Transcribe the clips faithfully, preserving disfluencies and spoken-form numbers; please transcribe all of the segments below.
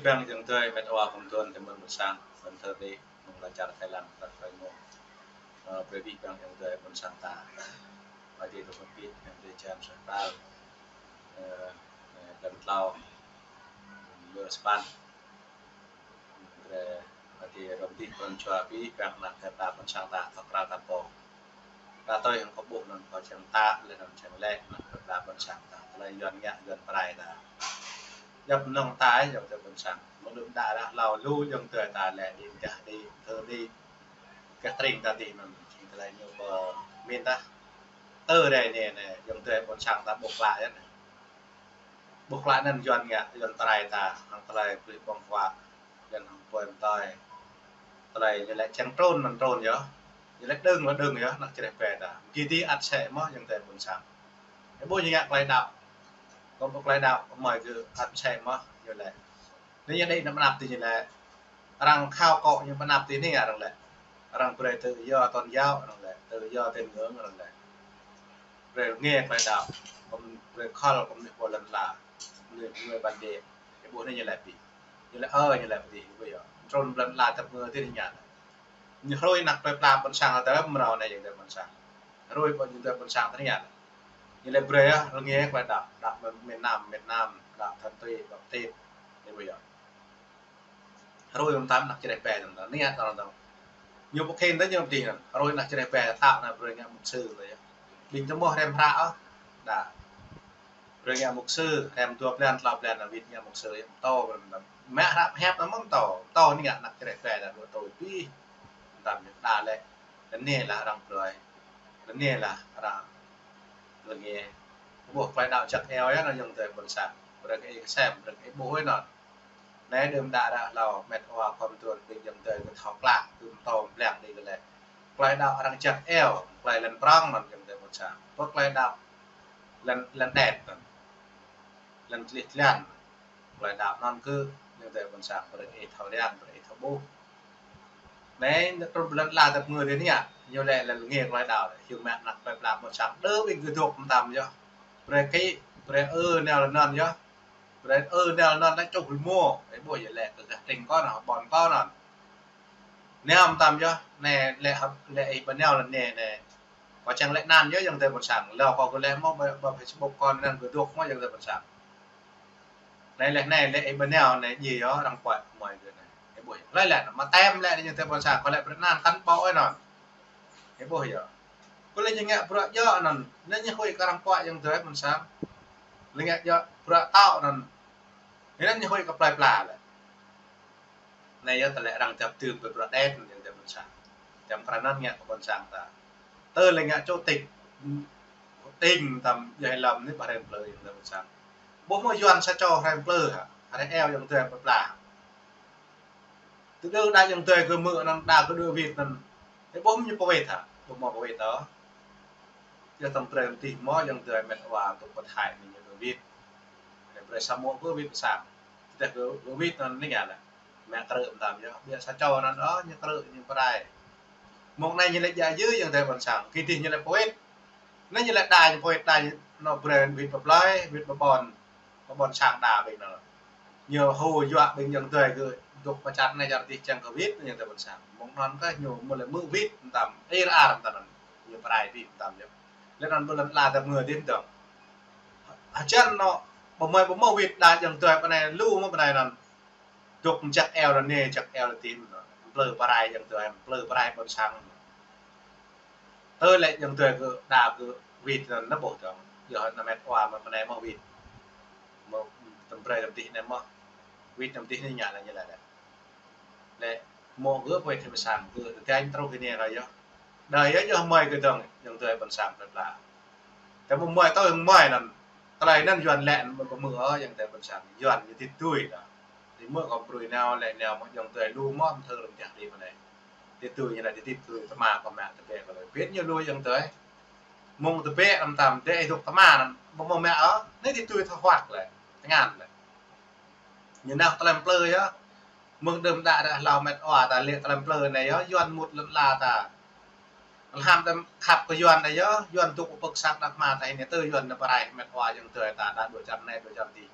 Bang ayŏng adơi met wa kơmtun tơmơ̆n ƀôn sang, ƀôn thơ đi, mơ̆ng lŏn čar Thái Lan, ta phải ngô. Ơ, brơi abih bang ayŏng adơi ƀôn sang ta. Adai tơmơ̆n abih, ayŏng adơi čem sơpal. Ơ, ơ, blan klâo, lơ sơpăn. Brơi adai rơm abih ƀôn jua abih bang ană kơpla ƀôn sang ta, thâo krăn ta pô. Ta tui hăng kơ ƀuh anŭn kơ čang ta, lĕ anŭn čang lĕ, ană kơpla ƀôn sang ta. Tơlơi Yuan ngă, Yuan pơrai ta. Djŏp mơnơ̆ng ta, ayŏng adơi ƀôn sang. Mơ̆ng đưm đă ră hlâo lu ayŏng adơi ta lĕ, đĭ mơ̆ng gah đĭ, thơ đĭ. Gah tring ta đĭ anŭn, jing tơlơi ñu pơmĭn ta. Tơ rai anai, anai, ayŏng adơi ƀôn sang ta ƀuh klă yơh anai. Ƀuh klă anŭn Yuan ngă, Yuan pơrai ta, hăng tơlơi brơi ƀơ̆ng huă, Yuan hăng pơ̆n tơi. Tơlơi ñu lĕ čang trŭn anŭn trŭn yơh. Ñu lĕ đơ̆ng lĕ đơ̆ng yơh, ană čơreh ƀe ta. Gih đĭ ăt sĕ mơ̆ ayŏng adơi ƀôn sang. Ơ ƀuh ñu ngă tơlơi đaŏ. Kơ ƀuh tơlơi đaŏ, mơi gơ̆ ăt sĕ mơ̆, ñu lĕ. Anai ñu đĭ anăm anăp tui ñu lĕ. Arăng khao kơ ñu pơanăp tui anai arăng lĕ. Arăng brơi tự do tôn giáo arăng lĕ, tự do tín ngưỡng arăng lĕ. Brơi rơngiă tơlơi đaŏ, kơ brơi khŏl kơ mơnuih pô lŏn ala, mơnuih, mơnuih bản địa. Ñu ƀuh anai ñu lĕ pi. Ñu lĕ ơ, ñu lĕ pi, ƀuh yơh. Trŭn lŏn ala tơpă ngơ tui anai ñu lĕ. Ñu hrơi ană plơi pla ƀôn sang ta mrâo anai ayŏng adơi ƀôn sang. Hrơi ƀôn ayŏng adơi ƀôn sang tui anai ñu lĕ. Ñu lĕ brơi yơh, rơngiă tơlơi đaŏ, đaŏ miền Nam, miền Nam, đaŏ thuần túy, đaŏ tip. Ñu ƀuh yơh. Hrơi mơtam ană čơreh ƀe anŭn, anai anŭn. Ñu pơkhen tơ ñu tih anŭn. Hrơi ană čơreh ƀe ta anŭn brơi ngă mục sư tơ yơh. Ƀing tơmơ̆ hrăm hră ôh. Đa. Brơi ngă mục sư, hrăm dua blan, klâo blan, anŭn wĭt ngă mục sư yơh. Pơtô brơi mơtam. Mă hră pơhiăp anŭn mơ̆n pơtô. Pơtô anai ngă ană čơreh ƀe đa dua tui pih. Mơtam ñu đa lĕ. Lĕ anai lah arăng brơi. Lĕ anai lah arăng rơngiă. Ƀuh tơlơi đaŏ jak eo yơh anŭn ayŏng adơi ƀôn sang. Brơi kơ ih kơsem, brơi kơ ih ƀuh yơh anŭn. Anai đưm đă ră hlâo met wa khŏm trŭn ƀing ayŏng adơi kơ thâo klă, kơ mơtô mơblang đĭ kơ lĕ. Tơlơi đaŏ arăng jak eo, tơlơi lŏn prŏng anŭn ayŏng adơi ƀôn sang. Pơ tơlơi đaŏ lŏn, lŏn đet anŭn. Lŏn tlih tlan. Tơlơi đaŏ anŭn kơ ayŏng adơi ƀôn sang, brơi ih thâo răng, brơi ih thâo ƀuh. Anai, trŭn lŏn ala tơpă ngơ tui anai, ñu lĕ lĕ rơngiă tơlơi đaŏ, hiư̆m mă ană plơi pla ƀôn sang, đơ ƀing gơ̆ dŏ mơtam yơh. Brơi kơ, brơi ư nao lŏn anŭn yơh. Brơi ư nao lŏn anŭn lĕ čuh rơmô. Ih ƀuh yơh lĕ kơ gah tring kơ anŭn, ƀôn kơ anŭn. Nao mơtam yơh, anai lĕ hăp, lĕ ih ƀu nao lŏn anai, anai. Kơ čang lĕ anăn yơh ayŏng adơi ƀôn sang. Lâo kơ gơ̆ lĕ mơ̆ ƀơi, ƀơi Facebook kơ anŭn gơ̆ dŏ mơ̆ ayŏng adơi ƀôn sang. Anai lĕ, anai lĕ ih ƀu nao anai djai yơh arăng puăi mơi gơ̆ anai. Ih ƀuh yơh. Lĕ lĕ, mă tem lĕ ayŏng adơi ƀôn sang, kơ lĕ brơi anăn kăn pô ơi anŭn. Ih ƀuh yơh. Kơ lĕ ñu ngă bruă djơ̆ anŭn, anŭn ñu huĭ kơ arăng puăi ayŏng adơi ƀôn sang. Lĕ ngă djơ̆ bruă tŏ anŭn. Anŭn ñu huĭ kơ plơi pla lĕ. Anai yơh tơlơi arăng djăp dưm ƀơi bruă đet ayŏng adơi ƀôn sang. Čăm krăn anŭn ngă kơ ƀôn sang ta. Tơ lĕ ngă chủ tịch, tỉnh mơtam yơh lăm anai ƀu hrăm plư ayŏng adơi ƀôn sang. Ƀuh mơ̆ Yuan sa čô hrăm plư hă, hrăm eo ayŏng adơi plơi pla. Tơdơi đa ayŏng adơi gơ̆ mơ̆ anŭn đa gơ̆ đuaĭ wĭt anŭn. Ih ƀuh mơ̆ ñu pơwĭt hă, ƀuh mơ̆ pơwĭt ôh. Yơh tơm brơi mơtih mơ̆ ayŏng adơi met wa tŭ pơthai anai ñu đuaĭ wĭt. Anai brơi samơ̆ gơ̆ wĭt pơ sang. Tơdah gơ̆, gơ̆ wĭt anŭn anai ngă lĕ. Mă krư̆ mơtam yơh. Biă sa čô anŭn ôh, ñu krư̆, ñu pơrai. Mơ̆ng anai ñu lĕ djă yơh ayŏng adơi ƀôn sang. Kơ tih ñu lĕ pơwĭt. Anai ñu lĕ đa ñu pơwĭt, đa ñu anŭn brơi wĭt pơ plơi, wĭt pơ ƀôn. Pơ ƀôn sang đa ƀing anŭn. Ñu hơ̆ yua ƀing ayŏng adơi gơ̆ dŏ pơ čar anai čar tih čang kơ wĭt, ayŏng adơi ƀôn sang. Mơ̆ng anŭn kơ ñu mơ̆ lĕ mơ̆ wĭt mơtam, ih ră ar mơtam anŭn. Ñu pơrai ƀing mơtam yơh. Lĕ anŭn ƀu lŏn ala tơpă ngơ tih mơtam. Hơjăn anŭn, ƀu mơi ƀu mơ̆ wĭt đa ayŏng adơi pơ anai lu mơ̆ pơ anai anŭn. Dŏ jak eo lŏn anai, jak eo lŏn tih anŭn. Plư pơrai ayŏng adơi, plư pơrai ƀôn sang. Tơ lĕ ayŏng adơi gơ̆ đa gơ̆ wĭt anŭn nă ƀuh dơ̆ng. Yơh anŭn met wa mơ̆ pơ anai mơ̆ wĭt. Mơ̆ tơm brơi tơm tih anai mơ̆. Wĭt tơm tih anai ngă lĕ ñu lĕ lĕ. Lĕ mơ̆ gơ̆ pơwĭt tơm sang gơ̆ tơdang truh anai kơ yơh. Đa yơh yơh mơi gơ̆ dơ̆ng, ayŏng adơi ƀôn sang plơi pla. Tơdah mơ̆ mơi tơ hăng mơi anŭn. Tơlơi anŭn Yuan lĕ anŭn mơ̆ pơmư̆ ôh ayŏng adơi ƀôn sang. Yuan ñu tĭt tui anŭn. Tĭt mơ̆ kơ brơi nao lĕ nao mơ̆ ayŏng adơi lu mơ̆ mơthơ rơ̆ng čah đĭ mơ̆ anai. Tĭt tui ñu lĕ tĭt tui tơma kơ mă tơbiă kơ lĕ. Biă ñu lu ayŏng adơi. Mơ̆ng tơbiă anŭn mơtam dêh dŏ tơma anŭn. Ƀu mơ̆ mă ôh. Anai tĭt tui thâo huăk lĕ. Tơngan lĕ. Ñu nao tơlơi plư yơh. Mơ̆ng đưm đă ră hlâo met wa ta lĕ tơlơi plư anai yơh. Yuan mŭt lŏn ala ta. Alham tơm khăp kơ Yuan anai yơh. Yuan dŏ pơk sang đah mơta anai tơ Yuan anai pơrai met wa ayŏng adơi ta đa dua čar anai dua čar tih.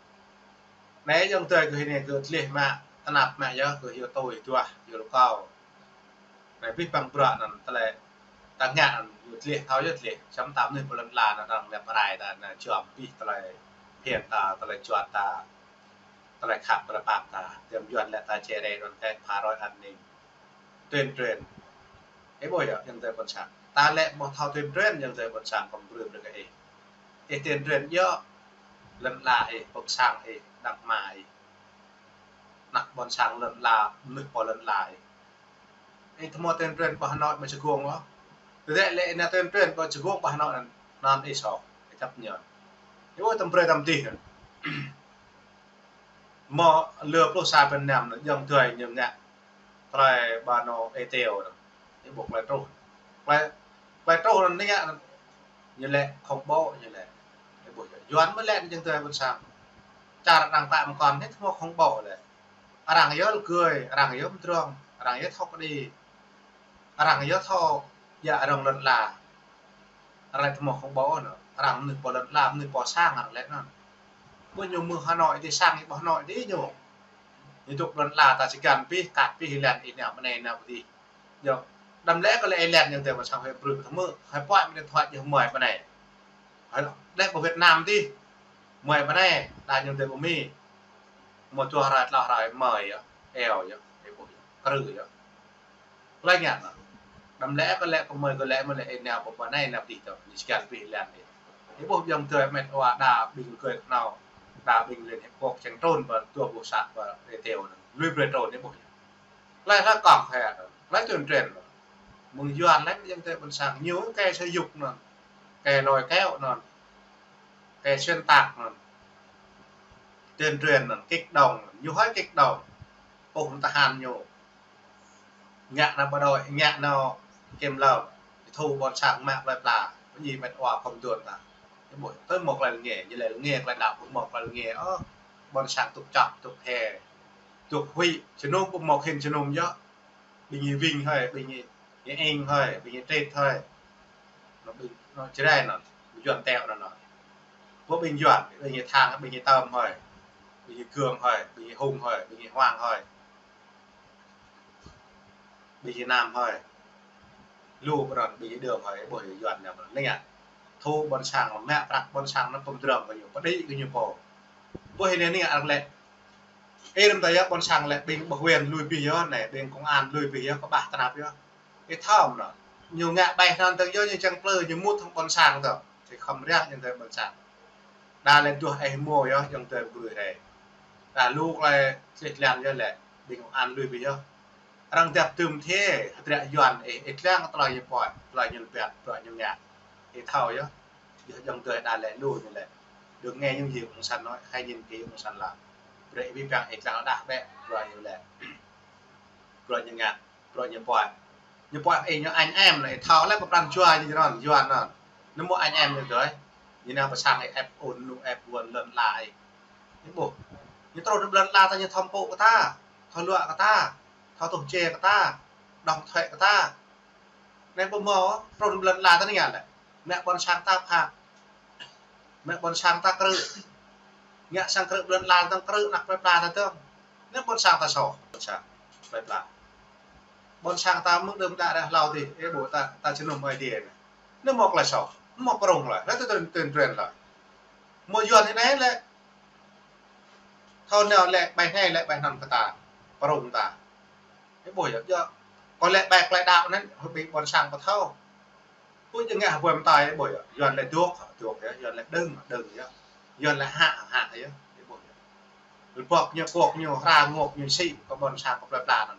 Anai ayŏng adơi kơ hĭ anai kơ tlĕ mă, tơnap mă yơh, kơ hyu tui duah, hyu rơkâo. Anai abih bang bruă anŭn tơlơi ta ngă anŭn, hyu tlĕ thâo yơh tlĕ, samơ̆ ta mơnuih pơ lŏn ala anŭn arăng lĕ pơrai ta anŭn, čuăm abih tơlơi phiăn ta, tơlơi juăt ta, tơlơi khăp, tơlơi pap ta, tơm Yuan lĕ ta čere đôn kĕ phá rối an ninh. Tuyên truyền. Ih ƀuh yơh, ayŏng adơi ƀôn sang. Ta lĕ ƀu thâo tuyên truyền, ayŏng adơi ƀôn sang kŏm brư̆ brư̆ kơ ih. Ih tuyên truyền yơh, lŏn ala ih, ƀuôn sang ih, đah mă ih. Ană ƀôn sang lŏn ala, mơnuih pơ lŏn ala ih. Ih thâo tuyên truyền ƀơi Hà Nội ƀơi Sài Gòn ôh. Tơdơi lĕ ih nao tuyên truyền ƀơi Sài Gòn ƀơi Hà Nội anŭn, anŭn ih soh, ih chấp nhận. Ih ƀuh tơm brơi tơm dih. Mơ̆ lơ pluh sa pơ năm anŭn, ayŏng adơi ñu ngă tơlơi ƀa anŏ ê teo anŭn. Ih ƀuh tơlơi truh. Tơlơi, tơlơi truh anŭn anai ngă anŭn. Ñu lĕ khủng bố ñu lĕ. Ih ƀuh Yuan mơ̆ lĕ ayŏng adơi ƀôn sang. Čar arăng klă mơkŏn anai thâo khủng bố lĕ. Arăng yơh lĕ gơi, arăng yơh mơdrŏng, arăng yơh thâo kơđi. Arăng yơh thâo djă rŏng lŏn ala. Arăng lĕ thâo khủng bố anŭn. Arăng mơnuih pơ lŏn ala, mơnuih pơ sang arăng lĕ anŭn. Ƀuh ñu mơ̆ng Hà Nội dih, sang ih ƀơi Hà Nội dih ñu. Ñu dŏ lŏn ala ta či găn abih, kat abih ih lĕ ih nao pơ anai nao pơ dih. Yơh, đăm lĕ kơ lĕ ih lĕ ayŏng adơi ƀôn sang hơi brư̆ kơ thâo mơ̆, hơi puăi mơ̆ điện thoại ñu mơi pơ anai. Hơi lĕ pơ Việt Nam dih, mơi pơ anai, đa ayŏng adơi ƀu mĭn. Mơ̆ dua hrơi, tlâo hrơi mơi yơh, eo yơh, ih ƀuh yơh, krư̆ yơh. Tơlơi ngă anŭn. Đăm lĕ kơ lĕ kơ mơi kơ lĕ mơi lĕ ih nao pơ anai nao pơ dih tơ̆, ñu či găn abih ih lĕ dih. Ih ƀuh ayŏng adơi met wa đa ƀing gơi kơnao, đa ƀing Liên Hiệp Quốc čang trŭn pơ dua pluh sa pơ ê teo anŭn. Lui brơi trŭn ih ƀuh yơh. Tơlơi hlak kŏng hơi anŭn, tơlơi tuyên truyền anŭn. Mơ̆ng Yuan lĕ ayŏng adơi ƀôn sang ñu kơ xây dựng anŭn, kơ lôi kéo anŭn, kơ xuyên tạc anŭn, tuyên truyền anŭn, kích động anŭn, ñu hơi kích động. Ƀuh tơhan ñu. Ngă anŭn bộ đội, ngă anŭn kiểm lâm, thu ƀôn sang mă plơi pla, pơdjai met wa kŏm duôn ta. Ih ƀuh, tơl mơ̆ tơlơi lĕ ngă, ñu lĕ lĕ ngă tơlơi đaŏ, ƀu mơ̆ tơlơi lĕ ngă ôh. Ƀôn sang tŭk čŏk, tŭk hê, tŭk huĭ, jơnum ƀu mơ̆ khĭn jơnum yơh. Ƀing ih Vinh hơi, ƀing ih Ing hơi, ƀing ih Trit hơi. Anŭn ƀing, anŭn Jrai anŭn, Yuan teo anŭn anŭn. Ƀu ƀing Yuan, ƀing ih Thang, ƀing ih Tơm hơi, ƀing ih Gương hơi, ƀing ih Hùng hơi, ƀing ih Hoàng hơi. Ƀing ih Nam hơi. Lu pơ anŭn ƀing ih Đường hơi, ƀuh Yuan ñu pơ anŭn. Anai ngă. Thu ƀôn sang mă prăk ƀôn sang anŭn pơmdrŏng kơ ñu, pơđĭ kơ ñu pô. Ƀuh anai anai ngă arăng lĕ. Ih răm ta yơh ƀôn sang lĕ ƀing ƀuh win lui abih yơh anai, ƀing công an lui abih yơh, kơƀah tơnap yơh. Ih thâo mơ̆ anŭn. Ñu ngă ƀai anŭn tơ̆ng yơh ñu čang plư, ñu mŭt hăng ƀôn sang tơ̆. Či khŏm riăng ayŏng adơi ƀôn sang. Đa lĕ duah ih mơ̆ yơh ayŏng adơi brơi hơi. Đa lu tơlơi sĭt lăng yơh lĕ, ƀing công an lui abih yơh. Arăng dăp tơm thê, hơdră Yuan ih, ih lăng tơlơi ñu puăi, tơlơi ñu lĕ biă, tơlơi ñu ngă. Ih thâo yơh. Yơh ayŏng adơi đa lĕ lu ñu lĕ. Đừng nghe những gì cộng sản nói, hãy nhìn kỹ cộng sản làm. Brơi ih ƀuh păng ih lăng đah bĕ, tơlơi ñu lĕ. Tơlơi ñu ngă. Tơlơi ñu puăi. Ñu puăi ih ñu añ em anai, ih thâo lĕ pơpran jua ñu anŭn, Yuan anŭn. Ñu mơ̆ añ em ñu dơi. Ñu nao pơ sang ih ĕp ôn, ñu ĕp ôn lŏn ala ih. Ih ƀuh. Ñu trŭn lŏn ala ta ñu thâo pơpŭ kơ ta, thâo luă kơ ta, thâo tuh čê kơ ta, đóng thuế kơ ta. Anai ƀu mơ̆, trŭn lŏn ala ta anai ngă lĕ. Mă ƀôn sang ta phă. Mă ƀôn sang ta krư̆. Ngă sang krư̆ lŏn ala ta krư̆ anăp plơi pla ta tơ̆ng. Anai ƀôn sang ta soh, ƀôn sang plơi pla. Ƀôn sang ta mơ̆ng đưm đă ră hlâo dih, ih ƀuh ta, ta jơnum Aê Diê anai. Anai mơ̆ tơlơi soh, mơ̆ prŏng lơi, lĕ tui tuyên truyền lơi. Mơ̆ Yuan anai lĕ. Thâo nao lĕ ƀai anai lĕ ƀai anŭn kơ ta, prŏng ta. Ih ƀuh yơh, yơh. Kơ lĕ ƀai tơlơi đaŏ anŭn, hơi ƀing ƀôn sang ƀu thâo. Ƀu djơ̆ ngă hơbơi mơtai ih ƀuh yơh, Yuan lĕ dŏ, dŏ yơh, Yuan lĕ đơ̆ng, đơ̆ng yơh. Yuan lĕ hă, hă yơh, ih ƀuh yơh. Lĕ pŏk ñu, kŏk ñu, hra ngŏk ñu sĭ, kơ ƀôn sang kơ plơi pla anŭn.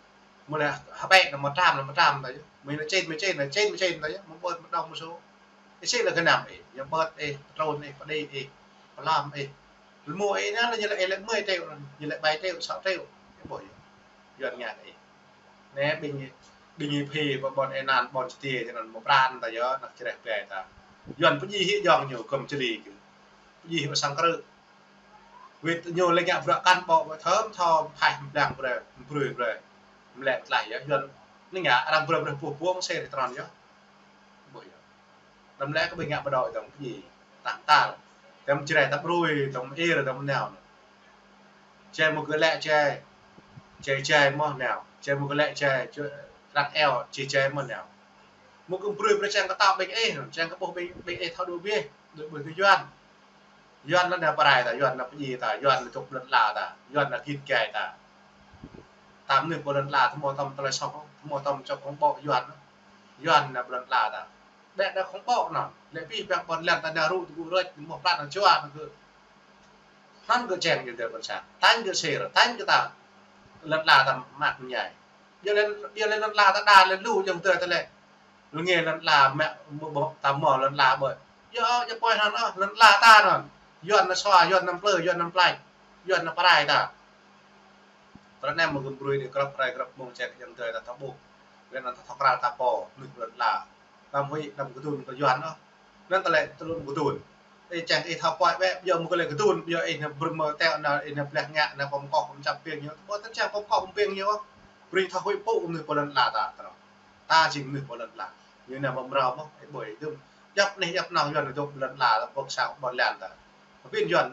Mơ̆ lĕ hơbĕ anŭn mơtam, anŭn mơtam ta yơh. Mơ̆ anŭn čen, mơ̆ čen, anŭn čen, mơ̆ čen ta yơh, mơ̆ ƀơ̆t mơ̆ đŏng mơ̆ sô. Ih sĭ lĕ kơ năm ih, ñu ƀơ̆t ih, pơtrŭn ih, pơđĭ ih, pơlăm ih. Lĕ mơ̆ ih anŭn lĕ ñu lĕ ih lĕ mười triệu anŭn, ñu lĕ bảy triệu, sáu triệu. Ih ƀuh yơh. Yuan ngă ih. Anai ƀing, ƀing ih phi pơ ƀôn ê nan ƀôn čơtiê čơnăn mơ̆ pran ta yơh, anăk čơreh ƀai ta. Yuan pơdjai hĭ ayŏng ñu kơ̆m čơri kơ. Pơdjai hĭ pơ sang krư̆. Wĭt ñu lĕ ngă bruă cán bộ wơ̆t thơm thâo phaih mblang brơi, mbrơi brơi. Mlĕ tlaih yơh, Yuan anai ngă arăng brơi brơi puh puông sê ri trơn yơh. Ƀuh yơh. Đăm lĕ kơ ƀing ngă bộ đội dŏng pơdjai, tah tal. Tơm čơreh tơm rui, tơm ir, tơm nao. Jai mơ̆ kơ lĕ jai, jai jai mơ̆ nao. Jai mơ̆ kơ lĕ jai, jai răng eo, jai jai mơ̆ nao. Mơ̆ kơ brơi brơi čang kơ tao ƀing ih, čang kơ ƀuh ƀing, ƀing ih thâo đuaĭ ƀiă, đuaĭ ƀiă kơ Yuan. Yuan anŭn nao pơrai ta, Yuan anŭn pơdjai ta, Yuan anŭn dŏ lŏn ala ta, Yuan anŭn git gai ta. Ta mơnuih pơ lŏn ala, tơhmô tơm tơlơi soh, tơhmô tơm čŏk kông ƀô̆ Yuan. Yuan anŭn pơ lŏn ala ta. Ƀĕ anŭn kông ƀô̆ anŭn. Lĕ pih ƀĕ ƀôn lan ta anŭn rŭ tơgŭ rơč, mơ̆ pran anŭn čua anŭn kơ. Anŭn kơ čang ñu dơi ƀôn sang. Tañ kơ sir, tañ kơ ta. Lŏn ala ta mă ñai. Yua lĕ, yua lĕ lŏn ala ta đa lĕ lu ayŏng adơi ta lĕ. Lu ngă lŏn ala mă, mơ̆ ƀô̆, ta mơ̆ lŏn ala ƀơi. Yua, yua poi anŭn ôh, lŏn ala ta anŭn. Yuan anŭn sua, Yuan anŭn plư, Yuan anŭn plač, Yuan anŭn pơrai ta. Tơl anai mơ̆ kơ brơi đĭ grăp hrơi grăp mông čang ayŏng adơi ta thâo ƀuh. Lĕ anŭn ta thâo krăn ta pô, mơnuih lŏn ala. Đăm huĭ, đăm kơdŭn kơ Yuan ôh. Anŭn ta lĕ tơlŭn kơdŭn. Ih čang ih thâo pơhiăp ƀĕ, yua mơ̆ kơ lĕ kơdŭn, yua ih anŭn brơi mơ̆ teo anŭn, ih anŭn bleh ngă, anŭn pơm kŏ pơm čăp piêng ñu. Ƀu tơl čang pơm kŏ pơm piêng ñu ôh. Brơi thâo huĭ pô mơnuih pơ lŏn ala ta, tơl. Ta jing mơnuih pơ lŏn ala. Ñu anŭn ƀu mrâo mơ̆, ih ƀuh ih dŭm. Djăp anih djăp nong Yuan dŏ pơ lŏn ala, ta pŏk sang ƀôn lan ta. Pơpin Yuan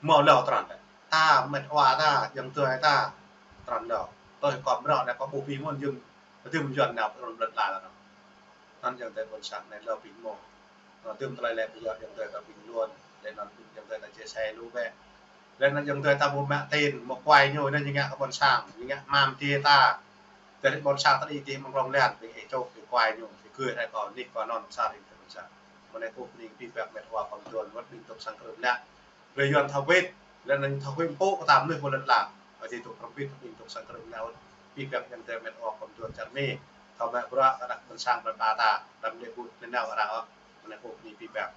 mơ̆ lâo tơl anŭn lĕ. Ta mĕt wa ta, ayŏng adơi ta, tơl anŭn lâo. Tui kơ mrâo anai kơ ƀuh pih mơ̆n jing, pơdjai Yuan nao pơ lŏn ala ta anŭn. Anŭn ayŏng adơi ƀôn sang anai lâo pih mơ̆n. Anŭn dŭm tơlơi lĕ pơyơr ayŏng adơi ta bình luận, lĕ anŭn ayŏng adơi ta chia sẻ lu ƀĕ. Lĕ anŭn ayŏng adơi ta mơ̆ mă tin, mơ̆ kuai ñu, anŭn ñu ngă kơ ƀôn sang, ñu ngă hmam djai ta. Tơdah ƀôn sang ta đĭ dih mơ̆ng rŏng lan, ƀing ih čŏk, ƀing kuai ñu, ƀing gơ̆ rai kơ nik kơ anŭn sa rin tơ ƀôn sang. Mơ̆ anai kơ ƀing pih ƀĕ mĕt wa kơ mơduôn, wơ̆t ƀing dŏ sang krư̆m anai. Brơi Yuan thâo wĭt, lĕ anŭn thâo wĭt pô kơ ta mơnuih pơ lŏn ala. Ơi Adai dŏ prăm pih ƀing dŏ sang krư̆m anai, wơ̆t pih ƀĕ ayŏng adơi mĕt wa kơ mơduôn čar Mi. Thâo mă bruă kơ anăk ƀôn sang plơi pla ta, đăm lĕ kŭt lĕ nao arăng ôh. Mơ̆ anai kơ ƀing pih ƀĕ.